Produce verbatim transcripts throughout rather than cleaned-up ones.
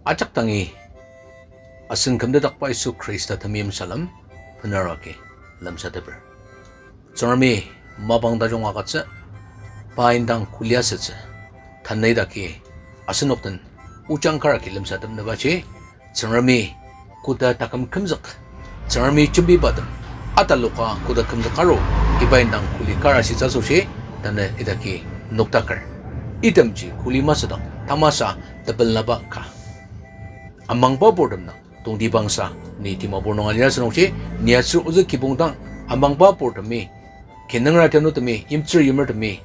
ajak dangi asen kümdakba Yisu Khrista temeim salem benaraki lemsateper. Tsüngremi mapang tajung agütsü, pa indang kuli asütsü, tanü idaki asenok den ojang karaki lemsatepnübaji, Tsüngremi koda taküm kümzük, Tsüngremi jembibatem ataloka koda kümzük aru, iba indang kuli kar ashitsü asoshi, tanü idaki noktaker. Itemji kuli masüdang tamasa tepelaba ka. Amangba purtem dang tongtibangsa, ni Dimapur nung alir asünungji, ni aser ozü kibong dang, amangba purtemi, kinungra tianutemi, yimtsür yimertemi,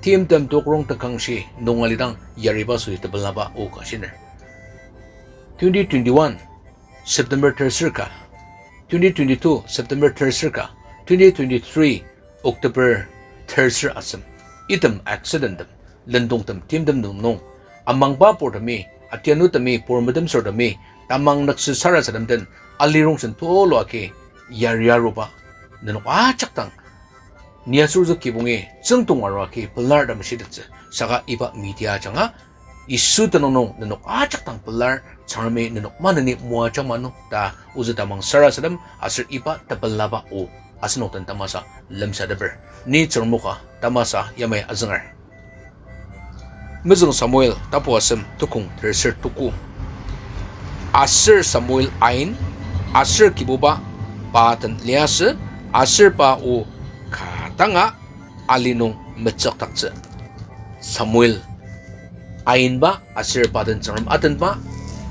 timtem tokrong tekangshi nung alidang yariba asoshi tepelaba o ka shiner. Twenty twenty-one September terser ka, twenty twenty-two September terser ka, twenty twenty-three October terser asem, item accidenttem, lendongtem, timtem nung nung, amangba purtemi, atianutemi, pur metemsürtemi, tamang nüktsü sarasadem den, alirongsen tulu agi yari aruba, nenok ajak dang, ni aser ozü kibongi tsüngdong aru agi pelar ta meshitettsü, saka iba media ajanga, Yisu tenüng nung nenok ajak dang pelar, Tsüngremi nenok maneni moajang ma nung ta ozü tamang sarasadem aser iba tepelaba o asenok den tamasa lemsateper. Ni Tsüngrem o ka tamasa yamai azünger. Mezüng Samuel tapu asem tukong terser tuku. Aser Samuel ain, aser Kibuba pa den liasü, aser pa o ka danga ali nung metsükdaktsü. Samuel ainba aser pa den Tsüngrem atenba,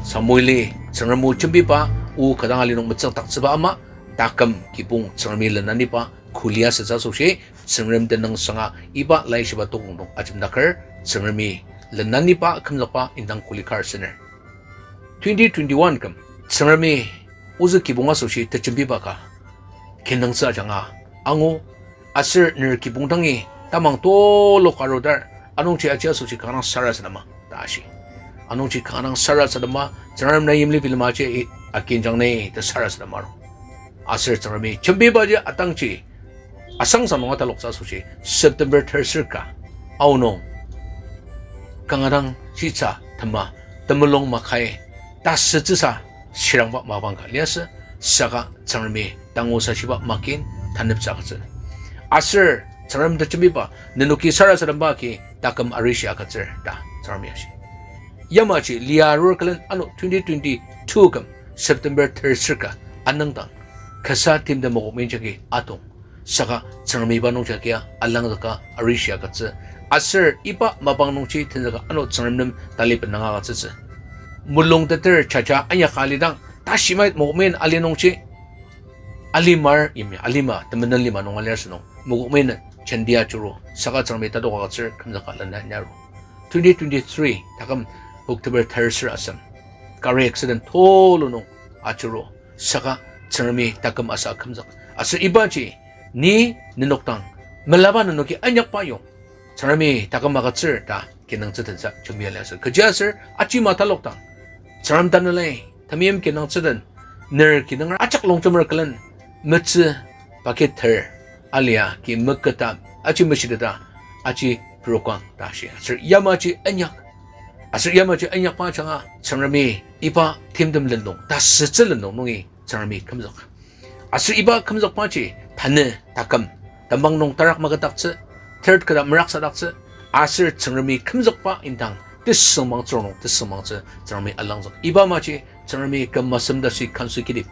Samueli Tsüngrem o jembiba, o ka dang ali nung metsükdaktsüba ama, taküm kibong Tsüngremi lenaniba kuli asütsü asoshi, Tsüngrem tenüngsanga iba laishiba tokong nung ajemdaker, Tsüngremi lenaniba kümzükba indang kuli kar asüner. Twenty twenty-one küm, Tsüngremi ozü kibong asoshi tejembiba ka kinungtsü ajanga angu, aser ner kibong dangi tamang tulu arudar, anungji aji asoshi kanga dang sarasadema ta ashi. Anungji kanga dang sarasadema, Tsüngrem na yimli bilema aji akinjang ni ta sarasadema aru. Aser Tsüngremi jembibaji atangji asangsang nung ataloktsü asoshi September terser ka aonung kanga dang shisa tema temulung makai tasütsüsa shirangba mapang ka liasü, saka Tsüngremi tangu sashiba makin taneptsü agütsü. Aser Tsüngrem ta jembiba nenoki sarasademba agi taküm arishi agütsür ta Tsüngremi ashi. Yamaji lia arur külen ano twenty twenty-two küm September terser ka anüngdang kasa timtem mokokmen jagi atong. Saka Tsüngremi iba nungji agia alangzüka arishi agütsü. Aser iba mapang nungji tenzüka ano Tsüngrem nem tali benanga agütsütsü. Mulung teter jaja inyaka alidang, tashimai mokokmen ali nungji alimar yimya, alima temenen lima nung alir asünung mokokmen jendia juru, saka Tsüngremi tatok agütsür kümzüka lena nyaru. Twenty twenty-three taküm October terser asem, gari accident tulu nung ajuru, saka Tsüngremi taküm asa kümzük. Aser ibaji ni nenok dang melaba nenoki inyakba yong Tsüngremi taküm agütsür ta kinungtsü tensa jembi aliasü. Kechiaser aji matalokdang Tsüngrem Tanelai temeim kinungtsü den, ner kinunger ajak longjemer külen metsü paket ter alia ki meketa aji meshiteta aji program ta shi. Aser yamaji inyak. Aser yamaji inyakba ajanga Tsüngremi iba timtem lendong, tasütsü lendong nungi Tsüngremi kümzük. Aser iba kümzükbaji tanü taküm temang nung tarak maketdaktsü, third keta meraksadaktsü, aser Tsüngremi kümzükba indang tesüngmangtsü nung tesüngmangtsü Tsüngremi alangzük. Iba amaji Tsüngremi küm asem tashi consecutive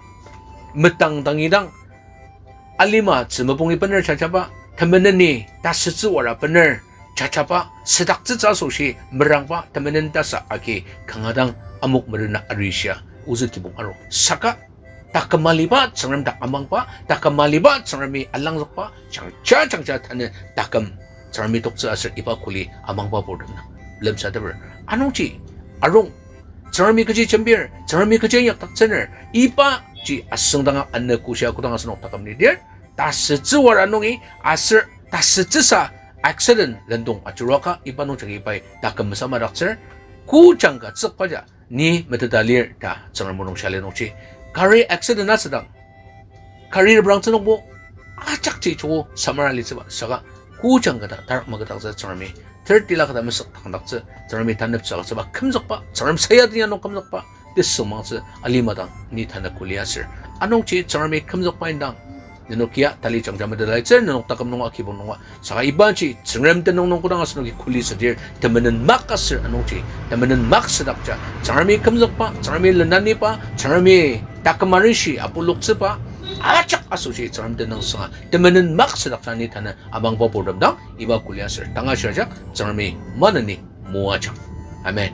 metang dangi dang alima tzü mebongi bener jajaba, temeneni tasütsü wara bener jajaba, südaktsütsü asoshi merangba temenen tasa agi kanga dang amok merena arishia ozü kibong aru. Saka taküm aliba Tsüngrem dak amangba, taküm aliba Tsüngremi alangzükba, jangja jangja tanü taküm Tsüngremi toktsü aser iba kuli amangba purtem na lemsateper. Anungji arung, Tsüngremi kechi jembir, Tsüngremi kechi inyakdaktsüner, ibaji asüngdanga anü kushia kodang asenok taküm lidir, tasütsü wara nungi aser tasütsüsa accident lendong ajuruaka iba nungjagi pai taküm mesamadaktsür, kojang ka tsükbaja ni meteta lir ta Tsüngrem o nung shia li nungji. Gari accident asüdang, gari reprangtsü nungbo ajakji joko samara litsüba saka kojang kata tarak maküdaktsü Tsüngremi, ter tila kata mesük tangdaktsü Tsüngremi, taneptsü agütsüba kümzükba, Tsüngrem sayadini nung kümzükba tesüngmangtsü alima dang ni tanü kuli aser. Anungji Tsüngremi kümzükba indang nenokia tali jangja metetdaktsür, nenok taküm nunga, kibong nunga. Saka ibaji Tsüngrem tenüng nung kodang asenoki kuli südir temenen mak aser, anungji temenen mak südakja Tsüngremi kümzükba, Tsüngremi lenaniba, Tsüngremi taküm arishi apuloktsüba ajak asoshi Tsüngrem tenüng sünga temenen mak südakja ni tanü amangba purtem dang iba kuli aser tanga shia ajak Tsüngremi maneni moajang. Amen.